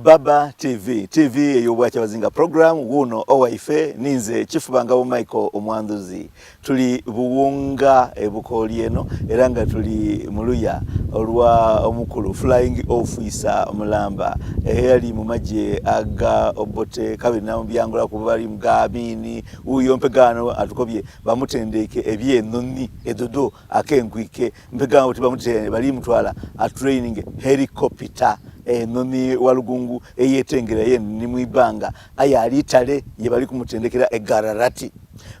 Baba TV, TV ey'Obwakyabazinga program wuuno owaife ninze Kifubangabo Michael Omwanduzi. Tuli Buwunga e Bukooli eno era nga tuli mu luya olwa omukulu Flying Officer Mulamba eyali mu magye aga Obote kabiri namubyangula ku bali ga Amini wuuyo mpegaano atukobye bamutendeike eby'enoni edodo akengwike Mpegano buti bamutene bali mutwala a training helicopter enoni walugungu eyetengera ye ni mwibanga aye ali itale ye bali kumutendekera egararati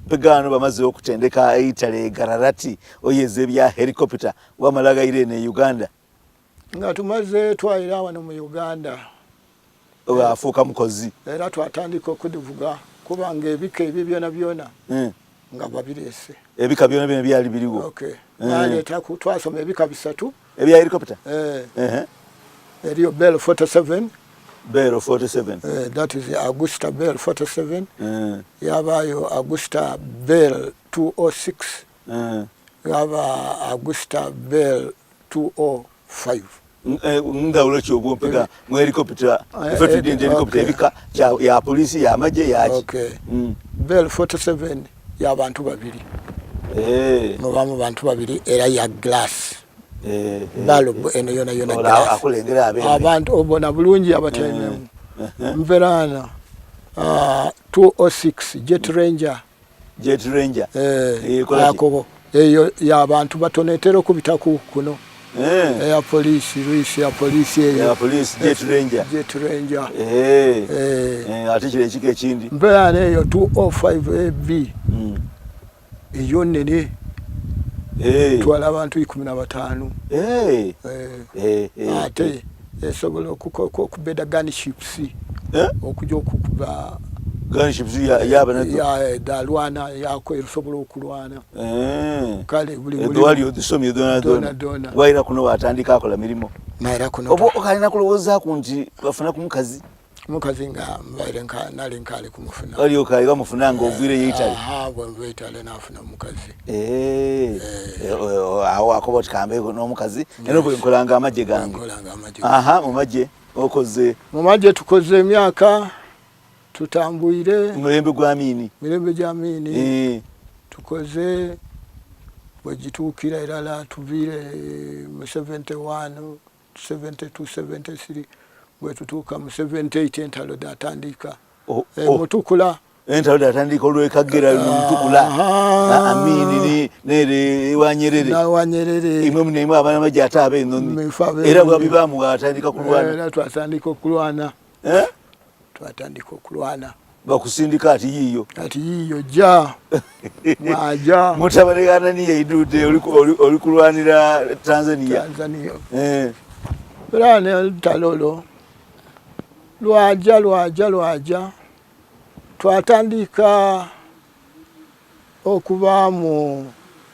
mpegano bamaze okutendeka eitale egararati oyeze bya helicopter wamala gaire ne Uganda nga tumaze twayira wano mu Uganda afuuka mukozi era twatandika okudivuga kubanga ebika ebyo byona byona mm. nga babireese ebika byona byona byali biriwo okay. mm. baleetaku twasoma ebika bisatu ebya helicopter eh. uh -huh. eriyo bell 47 Bell 47 eh, that is Augusta Bell 47 mm. yabayo Augusta Bell 206 mm. yaba Augusta Bell 205 Eh, ndawulo ki obwompega mu helicopter eh, ife tudde nti helicopter ebika ya poliisi yamagye yaki mm. Bell 47 yabantu babiri eh. mubamu bantu babiri era ya glass balb eno yona yona glass abantu obona bulungi abatyaimemu mverana 206 ah, jet ranger Jet Ranger akobo eyo yabantu batono etera okubitaku kuno eh. eya poliisi luisi ya poliisi eyo ya poliisi Jet Ranger Jet Ranger eh. Eh. Ate kire ekika ekindi mbeera eyo 205 AB hmm. eyo nene twala abantu 15 ate esobola okubeda gunships okuja okukuba gunships yaba nazo ya dalwana yako esobola okulwana eh. kale buli edwali odisomye dona dona dona waira kuno watandika akola mirimo naira kuno obo okalina kulowooza ku nti bafuna ku mukazi mukazi nga mbaire nka nali nkali kumufuna wali okali bamufuna nga ovire yeitale aha bwe nva itale nafuna mukazi eh, eh. awo akoba oti kambe n'omukazi era bwe nkolanga amagye gange aha mu magye okoze mu magye tukoze emyaka tutambwire mulembe gwa Amini mirembe gya Amini eh. tukoze bwe gituukira irala tuviire mu 71 72 73 bwetutuuka mu 78 entalo datandika oh, eh, oh. mutukula entalo datandika olwekagera mutukula amini nere ewa Nyerere nawa Nyerere imwe munemwe abana baje ate abenoni era bwabibamu atandika kulwana era twatandika okulwana eh? Twatandika okulwana. Bakusindika ati yiyo. Ati yiyo ja. Mwaja. Mutabani Anania Idude oli kulwanira Tanzania. Tanzania. Eh. Era ne lutalo lwaja lwaja lwaja twatandika okubaamu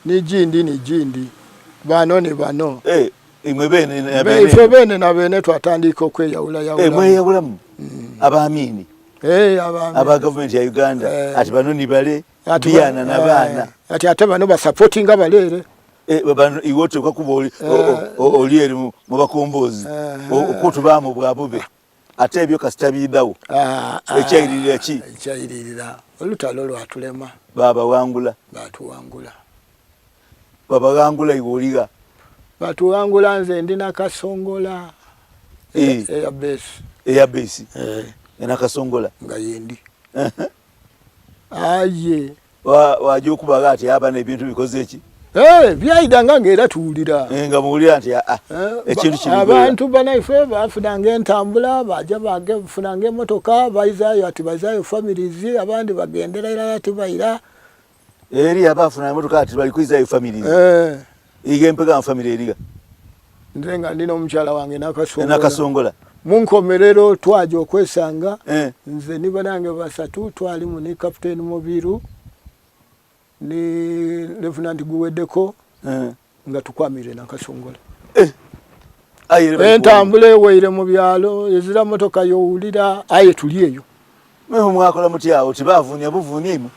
ni gindi ni gindi bano ni bano. Eh, imwe bene na bene. Ife bene na bene twatandika okweyawula yawula. Eh, mweyawulamu. Mm. Abaamini. Eh, abaamini. Aba government ya Uganda. Eh. Ati bano ni bale biyana na baana. Eh. Ati ate bano basupportinga balere. Eh, bano iwe oteekwa kuba oli eh. oli eri mu bakombozi. Eh. Okutubaamu bwabube. Ate ebyo kasita biidhawo. Ah, ah, Ekyairirira ki? Ekyairirira olutalo lwatulema. Babawangula. Batuwangula. Babawangula iwe oligha? Batuwangula nze ndi Nakasongola. Eh. Eya base. Eya base. Eh. Nakasongola. Nga yendi. Aye. Waja okubaga ati abana ebintu bikoze ki? Eh, byaidanga nga era tuwulira. Eh, nga muwulira nti ah, ah, eh, ekintu kiri. Abantu banaife bafunanga entambula, baja bafunanga emotoka, baizayo ati baizayo families, abandi bagendera irala ati baira. Eri abafuna emotoka ati bali kuizayo families. Eh. Iga empega family eriga. Nze nga ndina omukyala wange Nakasongola. Nakasongola. Munkomerero twaja okwesanga eh. Nze ni banange basatu twalimu ni Captain Mubiru ni Lieutenant Guwedeko eh. Nga tukwamire Nakasongola eh. Entambula eweire mu byalo ezira motoka yowulira aye tuli eyo. Mwe mwakola mutya awo tibavuunia buvuunia imwe?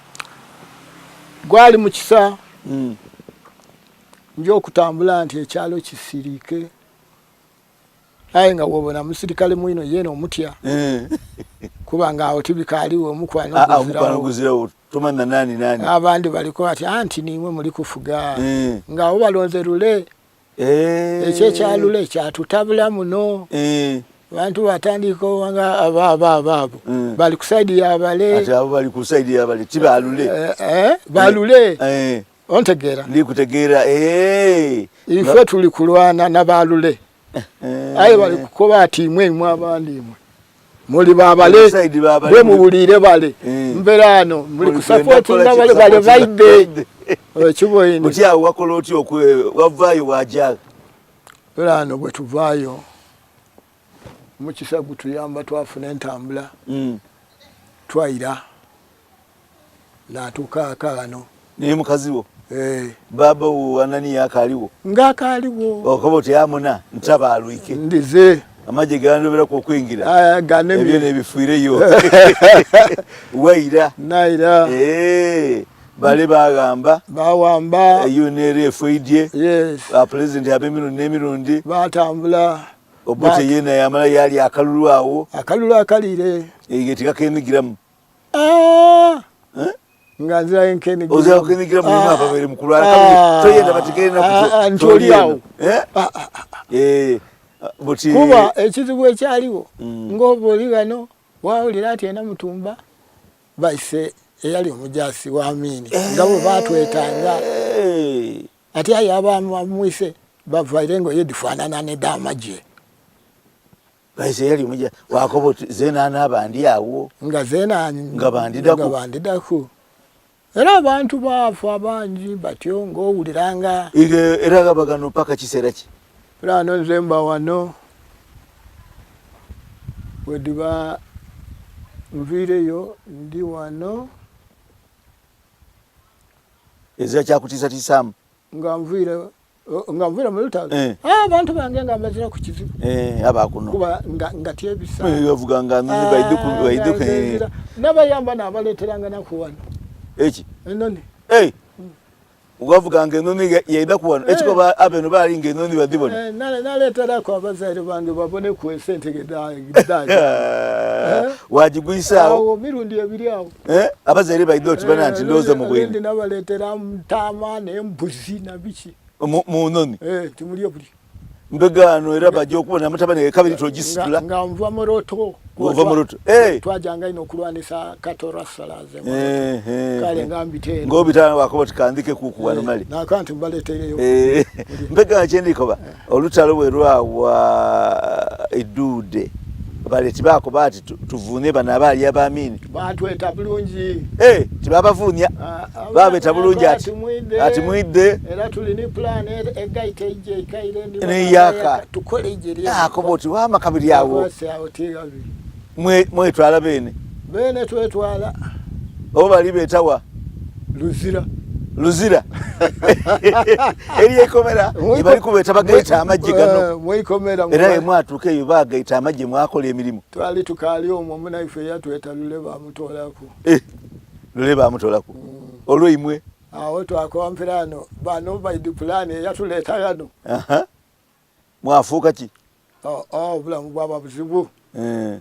Gwali mukisa Aye nga bw'obona musirikale mwino yeena omutya. Kuba nga agho tibikaaliwo omukwano ah, ah, guzirawo. Guzirawo tomanya nani nani. Abandi baliko bati anti niimwe muli kufuga. Nga agho balonze lule. Ekyo ekya lule kyatutabula muno. Abantu batandika nga abo abo abo abo bali ku saidi ya bale. Ati abo bali ku saidi ya bale ti ba lule. Eh, eh, ba lule. Eh. Ontegeera? Ndi kutegeera. Eh. Ife tuli kulwana na ba lule. Aye bali kukoba ati imwe imwe abandi imwe muli babale bwe mubuliire bale eh. mbera ano muli kusapotinga bale bale baidde ekiboine oti awo wakola otya wavaayo waja era ano bwe tuvaayo mukisa gutuyamba twafuna entambula mm. twaira natuuka aka ghano. Naye mukazi wo eh. Baba wo Ananiya akaaliwo? Nga akaaliwo. Okoba oti amuna ntabaalwike. Ndize. Amagye gandoberaku okwingira. Ah, ganemye. Ebyo nebifiireyo. Waira. Naira. Eh. Bale baghamba. Bawamba. UNLF eidye. Yes. Ba president ab'emirundi n'emirundi. Batambula. Obote yena yamala yalya akalulu awo. Akalulu akaliire. Eyo tikakenigiramu. Ah! Eh? nga nzirayo nkenigiramu ah. ababeere mu kulwana ah. toyenda bategeere ah, nti oli awo eh? Eh, kuba ekizibu ekyaliwo mm. ng'oba oli ghano wawulira ati ena mutumba baise eyali omujasi wa Amini nga bwe batwetanga ati aye abamwise bavaire engoye edhifaanana n'edh'amagye. Baise yali muja wakoba oti zeena anaaba ndi awo. Nga zeena nga bandidaku. Nga bandidaku. Era abantu baafa bangi batyo ng'owuliranga. Era gaba ghano paka kiseera ki? Era ghano nze mba wano bwedhiba nviireyo ndi wano. Ezira kyakutiisatiisaamu? Nga nviire nga nvire mu lutalo eh. ah, abantu bange nga mbazira ku kizibu eh, abakuno kuba nga nga tyebisa eh, bavuga nga noni ah, baiduku baiduku nabayamba nabaleteranga naku wano eki enoni eh mm. wavuga nga enoni yaida ku wano ekiko ba abeno bali nga enoni badibona eh, naleterako abazaire bange babone ku esente gedaja wajigwisa awo mirundi ebiri awo eh abazaire baidha oti bana nti ndoza mu bwine nabaletera ntama nembuzi na biki mu noni eh timulye buli mbegano era baje okubona mutabani kabiri togisitula nga nva moroto ova moroto eh twajanga ino okulwanisa katora salaze eh, eh kale nga mbite ngobita wakoba tikandike kuku wano eh, mali nakanti mbaletereyo eh mbega kyendikoba eh. Olutalo bwe lwawa eduude bale tibakoba ati tuvuune bano abaali ab'Amini. Baatweta bulungi. Eh, tibabavuunia. Ah, ah, Baabeta bulungi ati ati mwidhe. Era tuli ni plan egaita eije ekaire ndi. N'eyaka. Tukole eije lya. Akoba oti wama kabiri awo. Mwetwala beene. Beene twetwala. Oba bali betawa? Luzira. Luzira. Eri ekomera ebali kubeta bagaita amagye gano. Eh, mwikomera. Era emwatuuka eyo bagaita amagye mwakola emirimu. Twali tukaali omwo munaife yatweta Lule bamutoolaku. Eh, Lule bamutoolaku. Mm. Olweimwe. Awo twakoba mpirano bano baidi pulani eyatuleeta ghano. Aha. Mwafuuka ki? Oh, oh, obulamu bwaba buzibu. Eh.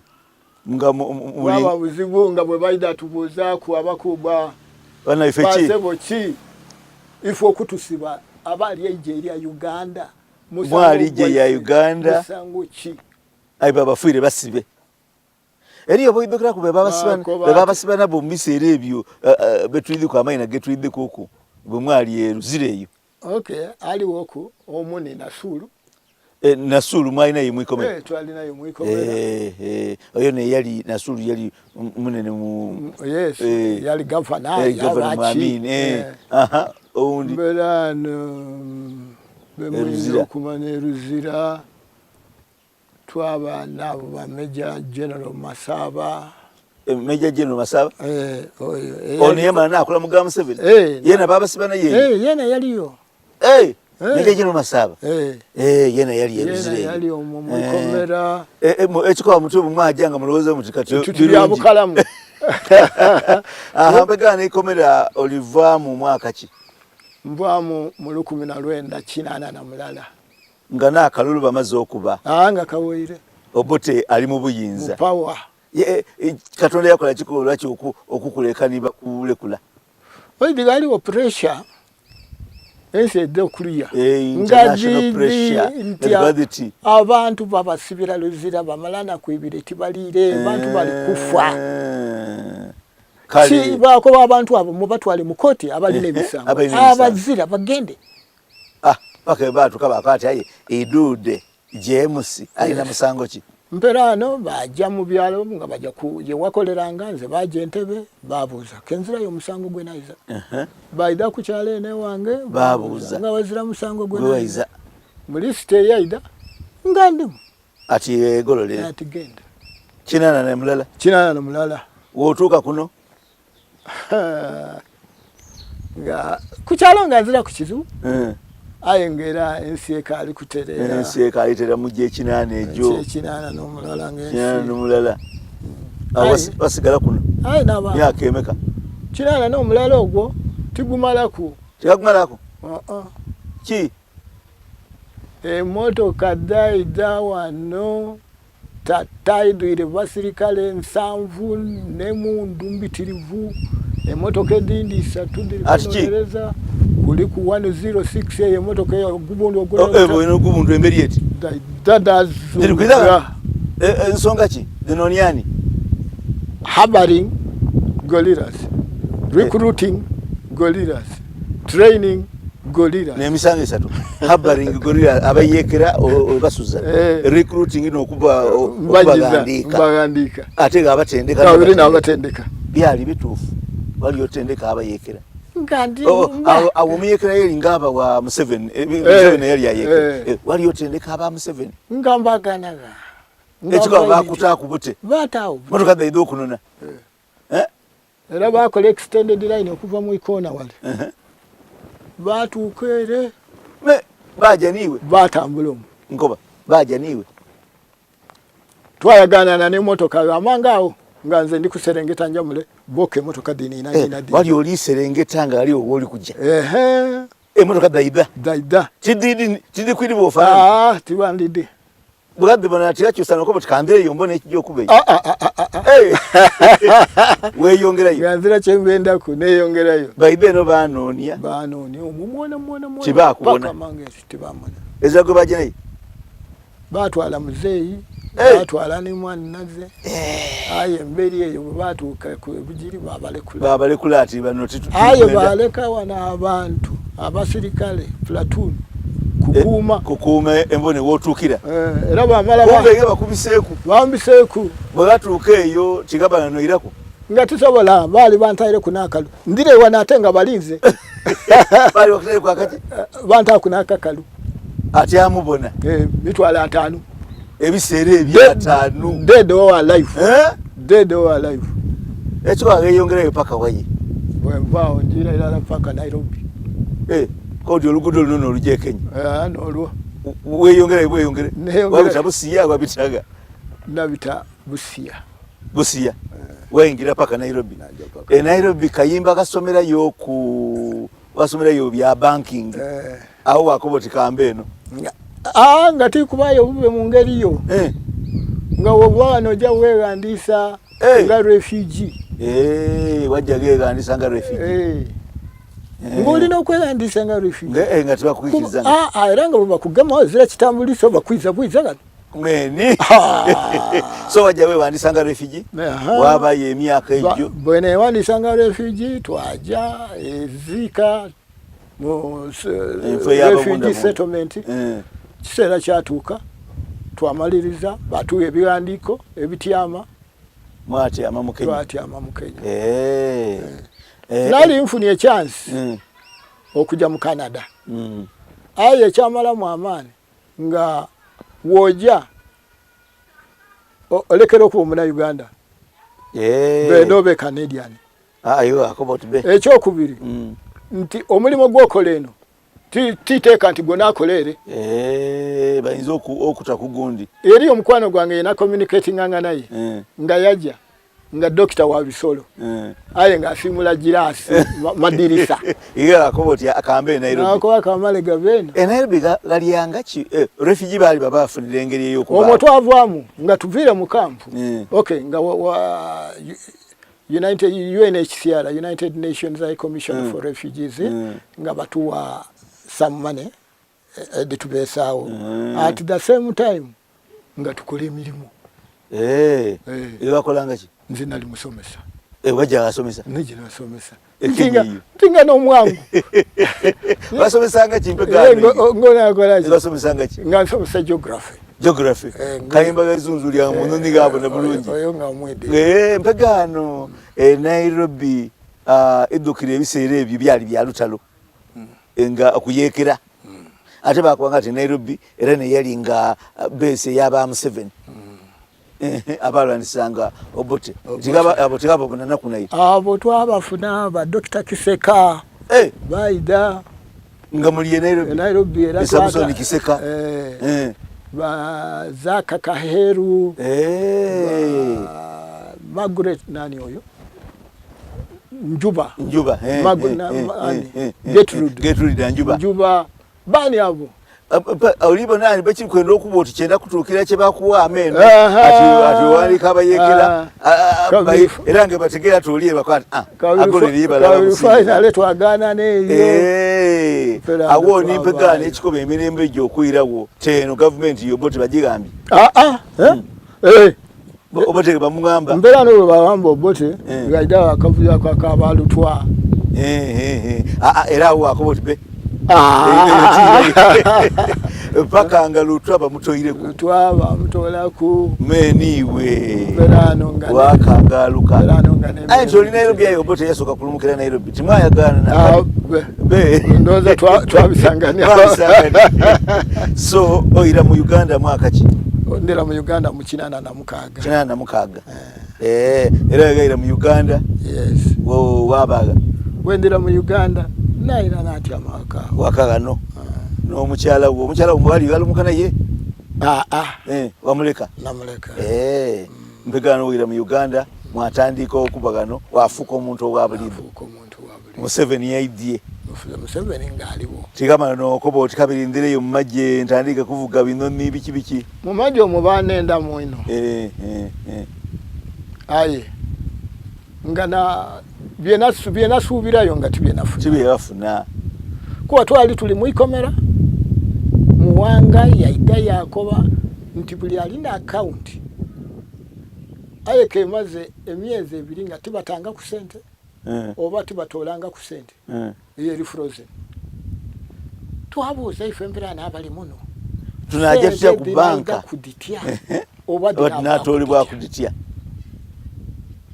Nga bwaba buzibu nga bwe baidha tubuuzaaku abakuba bana ife ki basebo ki ife okutusiba abaali eije erya Uganda mwali ije ya Uganda musango ki aye babafuire basibe eriyo boidhukiraku bebabasiba nabo mu biseera ebyo eh, eh, betwidhiku amaina getwidhikuku bwe mwali e Luzira eyo Okay, aliwoku omu ni Nasulu. Eh, Nasulu mwalina ye mwikomera? Eh, twalina ye mwikomera. Eh, eh, oyo ne yali Nasulu yali munene mu mm, Yes, eh, yali governor, eh, governor mu Amin. Eh, eh. Aha, owundi. Mbera no bemuyinza okumanya Eruzira. Twaba n'abo ba Major General Masaba. Eh, Major General Masaba? Eh, oyo. Eh, ono yamala n'akola mu ga Museveni? Eh, yena babasiba naye? Eh, yena yaliyo. Eh, Major General Masaba? Eh. Eh, yena yali eruzira. Yena yali omwo mu ikomera. Eh, eh, ekikoba mutwe bwe mwajja nga mulowooza muti kati tutulya bukalamu. Aha, mbega n'ikomera olivaamu mwaka ki? Nvaamu mu 1981. Nga n'akalulu bamaze okuba. Aa nga kawoire. Obote ali mu buyinza. Mu power. Ye, e, Katonda yakola kikolwa ki okukuleka ni bakulekula? Oidhi ghaliwo pressure ensi edha okuluya eh, nga dhidhi nti abantu babasibira luzira bamala naku ibiri tibaliire abantu bali kufa. Eh. Kale bakoba abantu abo mubatwale mu kooti abalina eh, emisango abazira bagende. Ah, paka batuka bakati aye idude James alina musango ki? Mperaano baaja mu byalo nga baja ku ye wakoleranga nze baaja Entebbe baabuuza ke nzirayo omusango gwe naiza. Uh -huh. Baidha ku kyalo eno ewange baabuuza nga wazira musango gwe naiza. Mu lisiti eyaidha nga ndimu. Ati egololere. Ati genda. Kinana na mulala. Kinana na mulala. Wotuuka kuno nga ku kyalo nga nzira ku kizibu eh. aye nga era ensi ekaali kutereera ensi ekaali tera mujja ekinaana egyo ekinaana n'omulala ng'ensi n'omulala mm. wasigala kuno aye naba myaka emeka kinaana n'omulala ogwo tigumalaku tegagumalaku uh-uh. ki emotoka dhaidha wano Taidhwire basirikale nsanvu n'emundu mbitirivu. Emotoka edhindi isatu dhiri kunonereza. Kuliku 106 eyo emotoka eyo ogubundu ogubundu emberi eti. Dhaidha dhazunga. Ensonga ki? Dhinonia ani? Harboring gorillas, recruiting gorillas, training gorilla nemisango esatu harboring gorilla abayekera obasuza eh. recruiting nokuba okubaghandiika ate nga abatendeka kabiri nabatendeka byali bituufu wali otendeka abayekera oh, awo omuyekera yeri ngaaba wa Museveni eh, eh, Museveni yali ayekera wali otendeka aba Museveni nga mbaganaga ekikola bakutaaku bute bataawo motoka dhaidha okunona Era baakola extended line okuva mu ikoona wale. Uh -huh. Baatuuka ere. Me, baaja niiwe. Baatambula omwo. Nkoba, baaja niiwe. Twayagaanana n'emmotoka amanga awo nga nze ndi kuserengeta njamule boka emmotoka dhiniina eh, wali oli serengeta nga ali owo oli kujja. Ehe. Emmotoka dhaidha. Dhaidha. Tididi tididi kwidi ofaanana. Ah, tibandidi. Bwabbi bona tirakyusa nokobo tikambeeyo mbona ekijja okuba eyo. Ah, ah, ah, ah, ah. Hey. Weeyongerayo. Nga nzira kye ngendaku neeyongerayo. Baibe eno banoonia. Banoonia omwo mwona mwona mwona. Tibakubona. Paka Mangesi tibamona. Ezira gwe bajja naye. Baatwala muzeeyi. Hey. Baatwala ne mwannaze. Hey. Aye emberi eyo bwe baatuuka ku Bugiri baabalekula. Baabalekula ati bano titu. Aye baaleka wano abantu abasirikale platoon kukuuma eh, kukuuma embone wotuukira eh, era bamala kumbe nga bakubiseeku bambiseeku bwe batuuka eyo tigabana noiraku nga tisobola baali bantaireku n'akalu ndire wano ate nga balinze baali bakutaireku akaki eh, bantaaku n'akakalu ate amubona mitwalo ataano ebiseera ebyo ataano dead or alive dead or alive ekyo ageyongerayo paka waye bwenvaawo njiira irala paka Nairobi eh kodi oluguudo luno nolujja e Kenya eh nolwo weyongerayo bweyongere wabita Busia wabitaga nabita Busia Busia eh. wayingira paka Nairobi e Nairobi kayimba kasomerayo ku wasomerayo bya banking eh. awo wakoba oti kamba eno ah, nga tikubayo bube mu ngeri yo eh. nga woba wano ojja weghandiisa eh. nga refugee eh, wajja geghandiisa nga refugee eh. ng'olina okweghandiisa nga refugee nga tebakuikiriza ah, ah, era nga bwebakugema ozira kitambulisa bakwiza bwiza gano mweni so wajja wewandisa nga refugee wabayo emyaka egyo bwenewandisa nga refugee twaja ezika mu refugee settlement eh. kiseera kyatuuka twamaliriza batuwa ebiwandiiko ebityama mwatyama mu Kenya twatyama mu Kenya eh. Eh. nali nfunye echansi mm. okuja mu Canada mm. aye ekyamalamu amaani nga woja olekera okuba omuna Uganda eh. benda obe Canadian ah, ekyokubiri mm. nti omulimu gwokola eno titeeka nti gwonakola ere eh, bayinza okuta ku gundi eri omukwano gwange yena communicatinganga naye eh. nga yaja. Nga dokita wa bisolo eh. Aye nga asimula giraasi madirisa. Iye akoba oti akambe e Nairobi. Akoba kamale gaveno. E Nairobi galyanga ki eh, refugee baali babafunira engeri ey'okuba. Omwo twavaamu nga tuviire mu kampu. Mm. Okay, nga wa, wa United UNHCR United Nations High Commission mm. for Refugees mm. nga batuwa some money edhitubeesaawo eh, mm. At the same time nga tukola emirimu. Eh. Eh. Bakolanga ki? Nze nali musomesa. Eh, wajja asomesa. Nje nasomesa. Ntinga ntinga n'omwangu. Basomesanga ki mpegano? Ngona akola ki? Basomesanga ki? Nga nsomesa geography. Geography. Eh, Kayimba gazunzu lya muno ni gabo na bulungi. Oyo nga mwede. Eh, mpegano eh, Nairobi ah edukira ebiseera ebyo byali bya lutalo. Mm. Nga okuyekera. Mm. Ate bakubanga ati Nairobi era ne yali nga ah, base ey'aba Museveni. Mm. Abalwanisanga Obote. Abo tigaba nanaku naye. Abo twabafuna ba Dr. Kiseka. Eh. Baida. Nga muli e Nairobi. E Nairobi era Samson Kiseka. Eh. Eh. Ba Zaka Kaheru. Eh. Ba Margaret nani oyo? Njuba. Njuba. Eh, eh, eh, eh, Gertrude. Gertrude Njuba. Njuba. Bani abo? Olibo nani bakiri kwenda okuba oti kyenda kutuukira kye bakuwa ameeno ati owandiika abayeekera era nga bategeera ti oli ebakwata ah, agoleribalale twagaana neeyo eh, awo nimpegaana ekikoba emirembe egyo okwirawo teeno gavumenti yobo tebagigambye ah, ah, eh? Hmm. Eh. Obote bamugamba mbeera no bwe Obote ngaida akavuyo akabalutwa era awo akoba oti be paka nga lutwa bamutoireku lutwa bamutolaku meniwe wakangaluka aye nti oli Nairobi ayo Obote yasooka kulumukira Nairobi timwayagaana ah, ndowooza twabisangania so oira mu Uganda mwaka ki ndera mu Uganda mu 86 86 eh. eh era yagaira mu Uganda yes wabaga wendera mu Uganda naira natya maka waka gano ah. n'omukyala wo omukyala wo mwali galumuka naye ah ah eh wamuleka namuleka eh mm. mpegano wira mu Uganda mwatandika okuba gano wafuka omuntu owa bulido Museveni yaidhye Museveni ng'aliwo tikamala nokoba oti kabiri ndhireyo mu magye ntandike kuvuga binoni biki biki mu magye omwo banenda mu inho eh, eh, eh. Aye nga na byenasuubirayo nga tibyenafuna tibyebafuna kuba twali tuli mu ikomera Muwanga yaidha yakoba nti buli alina akawunti aye kemaze emyezi ebiri nga tibatanga ku sente eh. oba tibatoolanga ku sente eh. eyo eri frozen twabuuza ife empera n'abali muno tunaja tutya ku banka kuditya eh. oba dinatoolebwa kuditya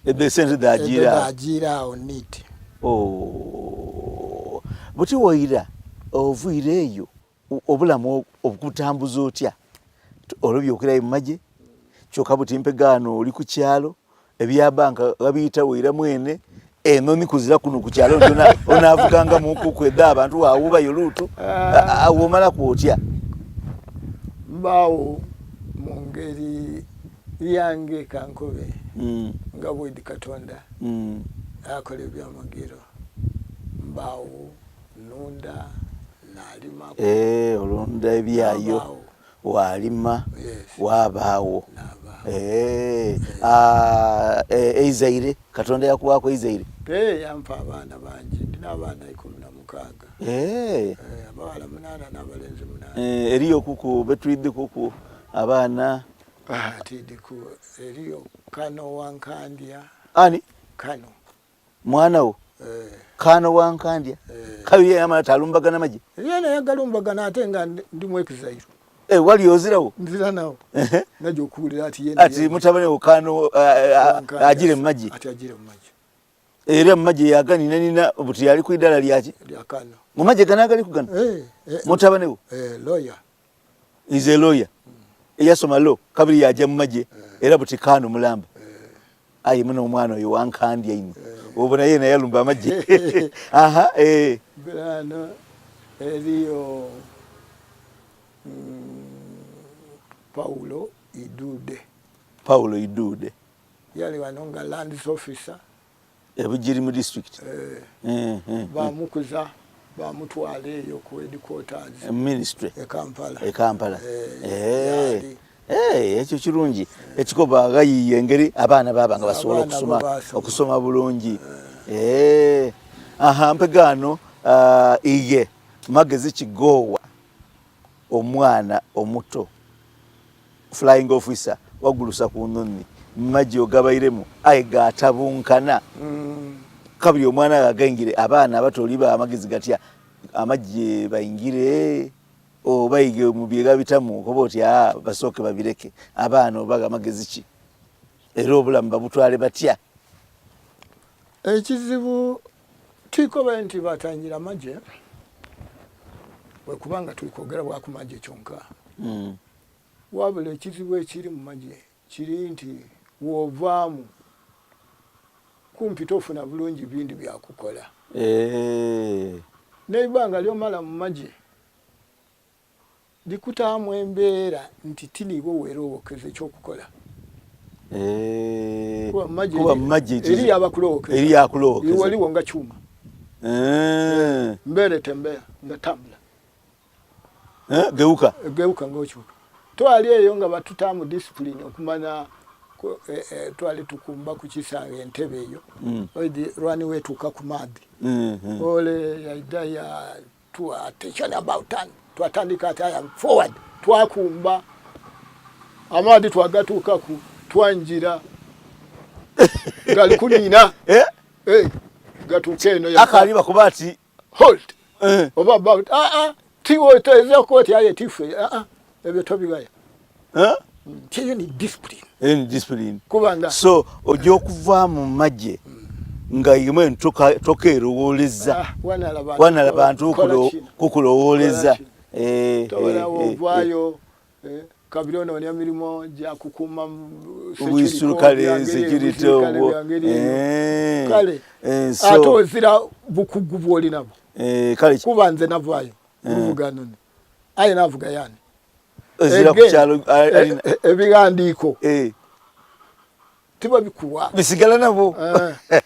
edho esente dhajiira dhajiira awo niti oh. Buti woira ovuire eyo obulamu obukutambuza otya olwo byokerayo mu magye kyoka buti mpegaano oli ku kyalo ebya banka babiyita waira mwene enoni kuzira kuno ku kyalo nti onavuganga mukuku edha abantu wawubayo luutu ah. awo omala kwotya mbaawo mu ngeri yange kankobe mm. nga bwedi Katonda mm. akola ebyamagero mbaawo nunda nalima eh, olunda ebyayo walima wabaawo eh, ah, eh, eizaire Katonda yakuwaako eizaire yampa abaana bangi ndina abaana 16 abawala 8 n'abalenzi 8 eriyo kuku betwidde kuku abaana ah, tidiku eriyo Kano Wankandya ani Kano mwana wo eh. Kano Wankandya eh. kabiri yamala talumbagana magye yena yagalumbagana ate nga ndi mu exile eh, wali ozirawo nzira nawo naja okuwulira ati yena ati mutabani wo Kano agire mu magye ati agire mu magye era mu magye yaganina nina buti yali ku idala lyaki lya Kano mu magye gano agali kugano mutabani wo lawyer is a lawyer eyasoma law kabiri yaja mu magye era buti Kano mulamba aye muno omwana oyo wankandya ino obona yena yalumba amagye aha eh. Birano eriyo mm, Paulo Idude Paulo Idude. Yali wano nga lands officer. E Bugiri mu district. Eh. Eh, eh, bamukuza bamutwala eyo ku headquarters. Ministry. E Kampala. E Kampala. Eh. Eh, ekyo kirungi ekikoba ghayiye engeri abaana baba nga basobola okusoma okusoma bulungi. Eh. Aha mpegaano uh, iye magezi kigoowa omwana omuto Flying officer wagulusa ku nhonhi magye ogabairemu aye gatabunkana kabiri omwana ghagaingire abaana abato oliba amagezi gatya amagye baingire oba ighe mubyegabitamu okoba oti aa basooke babireke abaana obagha magezi ki era obulamu babutwale batya? Ekizibu tikobe nti batangira magye bwekuba nga tuli kwogera bwa ku magye kyonka. Wabula ekizibu ekiri mu magye kiri nti bw'ovaamu kumpi tofuna bulungi bindi bya kukola. N'eibanga ly'omala mu magye likutaamu embeera nti ti niiwe weerowookeza eky'okukola. Kuba mu magye eriyo abakulowookeza, iwe oligho nga kyuma. Mbeera etembeya nga tambula. Eh, geuka geuka ngokyuka twali eyo nga batutamu discipline okumanya eh, eh, twali tukumba ku kisange entebe eyo mm. oidi rwani wetuuka ku maadhi mm -hmm. ole yaida ya tu attention about turn twatandika ati aya forward twakumba amaadhi twagatuukaku twanjira gali kunina eh? eh, gatuuka eno akali bakuba ati hold eh. oba about ah ah tiwoteza koti aye tife ah ah ebyo tobigaya eh tiyo ni discipline eh ni discipline kubanga so ojja okuva mu magye nga imwe tokeerowooleza ah, wanala bantu kukulowooleza eh, tobola eh, ovaayo eh, kabiri onoonya mirimu gya kukuuma obwisirukale security obwo eh, kale eh, ate ozira bukugu bwolinabwo eh, kale kuba nze navaayo luvuga noni aye navuga yani ebighandiiko tibabikuwa bisigala nabo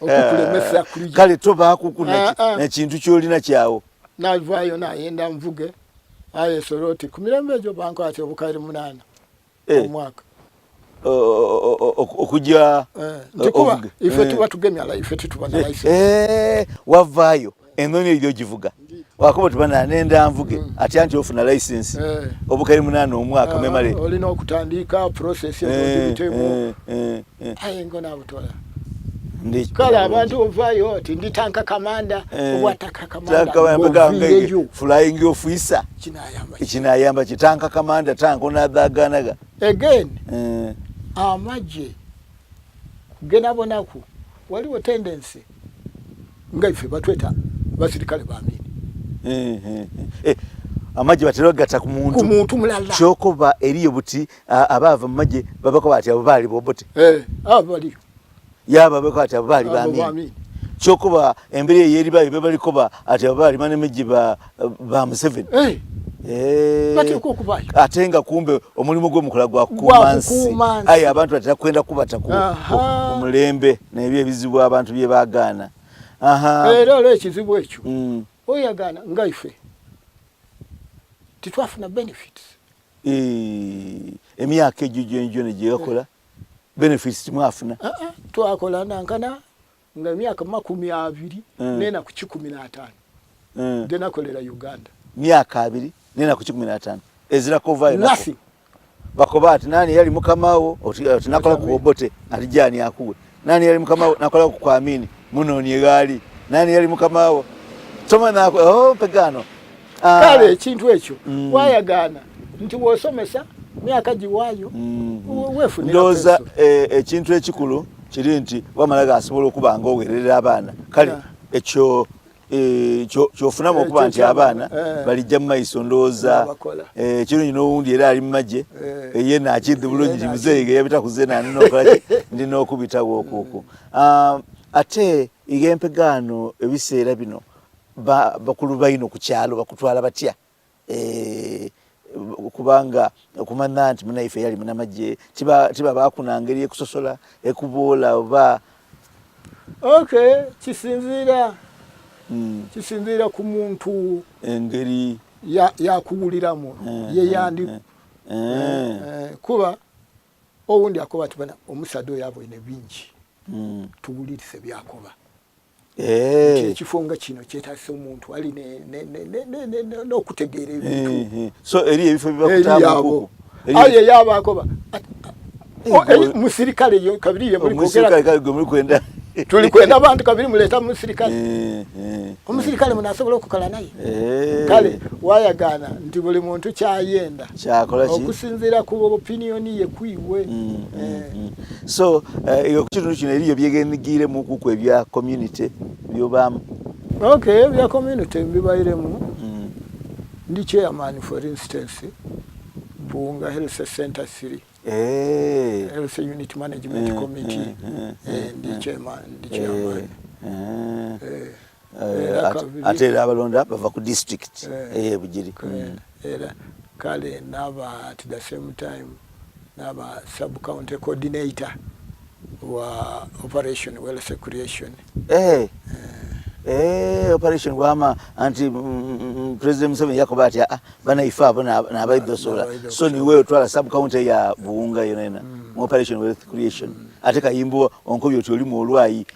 okukulemesa kulija kale tobaakuku nakintu kyolina kyawo navaayo nayenda nvuge aye soroti ku mirembe egyo bankwata obukaire munaana eh. omwaka okujja eh, ntikuba ife eh. tuba tugemya ife tituba na license wavaayo enoni eyo ogivuga wakuba tuba nanenda nvuge mm. atya nti ofuna license obukaire munaana omwaka ah, memale olina okutandika process ebitemu aye ngo nabutola kale abantu ovayo oti ndi tanka kamanda eh, obwa tanka kamanda flying officer kinayamba ki tanka kamanda tanka onadhaganaga again eh. amagye genabonaku waliwo tendency nga ife batweta basirikale bamini eh, eh, amagye batera gata ku muntu ku muntu mulala kyokoba eriyo buti abaava mu magye babako bati abo baali bobote abo baliyo yaba babako ati abo baali bamini kyokuba embera eyo eribayo bebalikoba ati abo baali manemejje ba, ba Museveni hey. Eh. Bateekwa okubayo ate nga kumbe omulimu gwomukola gwa kukuuma nsi aye abantu batera kwenda kubata ku mulembe nebyo ebizibu abantu bye bagaana era olwo ekizibu ekyo mm. oyagaana nga ife titwafuna benefits eh, emyaka egyo gyongyona gyeyakola benefits timwafuna ah, ah, twakola nankana nga emyaka 20 mm. nenaku 15 mm. genakolera Uganda myaka abiri nenaku 15 ezira kovayo nako bakoba ati nani yali mukamawo oti nakola ku Obote ati jani akuwe nani yali mukamawo nakola ku Kwamini munoni gali nani yali mukamawo soma nako oh pegano ah. kale ekintu ekyo mm. wayagaana nti wosomesa myaka giwaayo mm. wefunira ndowooza eh, ekintu ekikulu kiri nti wamala gasobola okuba nga owererera abaana kale ekyo eh, kyofunamu okuba nti abaana eh. balijja mu maiso ndowooza kirungi n'owundi era ali mu magye ye nakidhi bulungi nti muzeeyi ge yabita ku zena ndina ndina okubitawo okwo mm. ah, ate ig'empegaano ebiseera bino bakulu baino ku kyalo bakutwala batya eh, kubanga Okumanha nti munaife yali munamagye tiba tibabaaku na ngeri ekusosola, ekuboola oba. Ok, kisinziira kisinziira ku muntu. Engeri. Ya yakuwuliramu ye yandi kuba owundi akoba ati bana omusaadha oyo aboine bingi tuwulirise byakoba. Nti ekifo nga kino kyetagisa omuntu ali n'okutegeera ebintu. So eriyo ebifo byebakutaamu aye yaba akoba musirikale yo kabiri ye muli kwogera gwe muli kwenda tuli kwenda abantu kabiri muleta musirikale omusirikale muno asobola okukola naye kale wayagaana nti buli muntu kyayenda kyakola ki okusinziira ku opinion ye kwiwe So iwe ku kitundu kino eriyo byegenigiremu kuku ebya community byobaamu? Ok, ebya community mbibairemu. Ndi chairman for instance Buwunga Health Center 3 Health Unit Management Committee ndi chairman, ndi chairman. Ate era abalonda bava ku district eye Bugiri. Era kale naba at the same time naba sub county coordinator wa operation wealth creation. Eh. Eh, operation wama anti President Museveni yakoba ati ah, banaife abo nabaidhosobola so niwe otwala sub county ya Buwunga yona yona mu operation wealth creation ate kayimbo onkobye oti olimu olwayi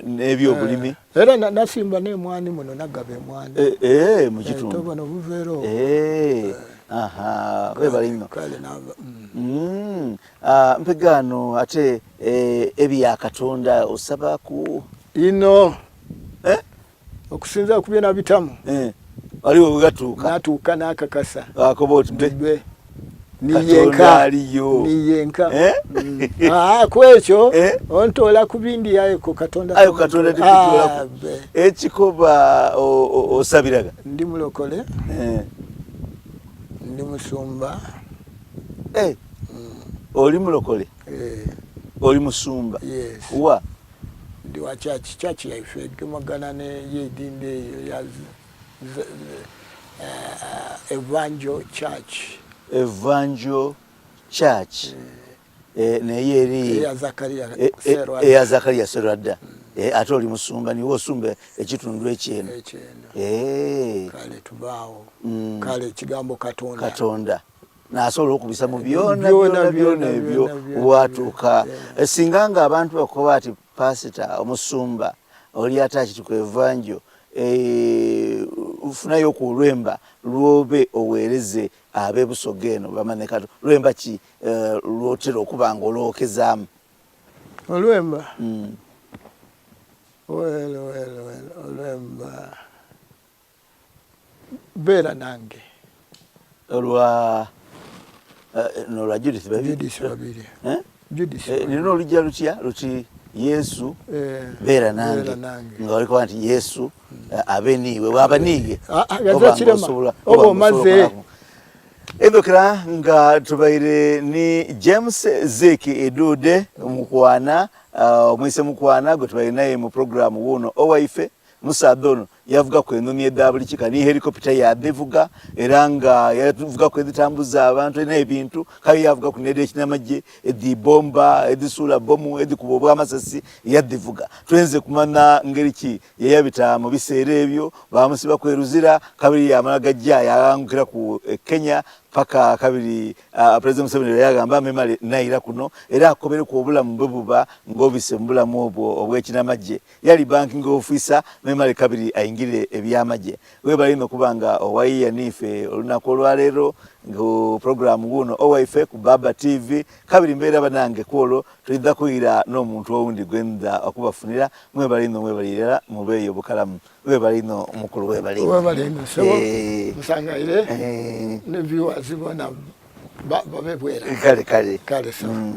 n'ebyobulimi eh. Era nasimba n'emwani muno nagaba emwani eh, eh, mu kitundu tobona obuveera obwo aha webale nnyo kale nava. Ah, mpegaano ate ebya Katonda osaba ku ino okusinzira ku byenabitamu waliwo wegatuuka natuuka nakakasa akoba oti mbe niyenka aliyo niyenka eh? Ah, kwekyo eh? ontoola ku bindi aye ku Katonda aye ku Katonda tikutoolaku ah, ekikoba osabiraga ndi mulokole eh. Ndi musumba eh. Oli mulokole eh. Oli musumba yes. Wa ndi wa church church yaife egemagana ne yedindi eyo ya uh, Evangel Church. Evangel Church. Eh, naye eri eya Zakaria eh, eh, Serwadda. Eya Zakaria Serwadda. Eh, ate oli musumba niwe osumba ekitundu ekyeno. Ekyeno. Eh. Kale tubaawo. Kale ekigambo Katonda. Katonda. Nasobola okubisa mu byona byona byona ebyo watuuka. Singa nga abantu bakuba ati pasita omusumba oli attached ku Evangel eh, funayo ku olwemba lwobe oweereze ab'e Busoga eno bamanye kato lwemba ki eh, lwotera okuba nga olwokezaamu? Olwemba? Well, well, well, olwemba beera nange olwa eh, nolwa Judith Babirye. Judith Babirye. Eh? Judith eh, nina olujja lutya luti Yesu eh, beera nange nga walikuba nti Yesu eh, abe niiwe waba niiye ah, ah, oba omaze Edhukira nga tubaire ni James Zeke Edude mukwana uh, omwise mukwana gwe tubaire naye mu programu wuno owaife Musaadha ono yavugaku enhonhi edha buli kika ni helikopita yaadhivuga era nga yavugaku edhitambuza abantu n'ebintu kale yaavugaku n'edh'ekinamagye, edhi bbomba, edhisuula bbomu, edhikuba obw'amasasi yadhivuga. Twenze kumanha ngeri ki ye yabita mu biseera ebyo. Baamusibaku e Luzira kabiri yaamala gaja yaaghangukiraku e Kenya paka kabiri Pulezidenti Museveni lwe yagamba memale naira kuno era akobereku obulamu bwe buba ng'obise mu bulamu obwo obw'ekinamagye. Yali banking officer memale kabiri aingire ebyamagye. Webale inho okuba nga owayiya niife olunaku olwaleero ku program wuuno owaife ku Baba TV. Kabiri mbeera banange kwolwo twidha kwira n'omuntu owundi gwendha okubafunira. Mwebale inho mwebale irala mubeeyo bukalamu. Webale inho mukulu webale inho. Webale inho ssebo. Nsangaire ne viewers bona babe bwera. Kale kale. Kale ssebo.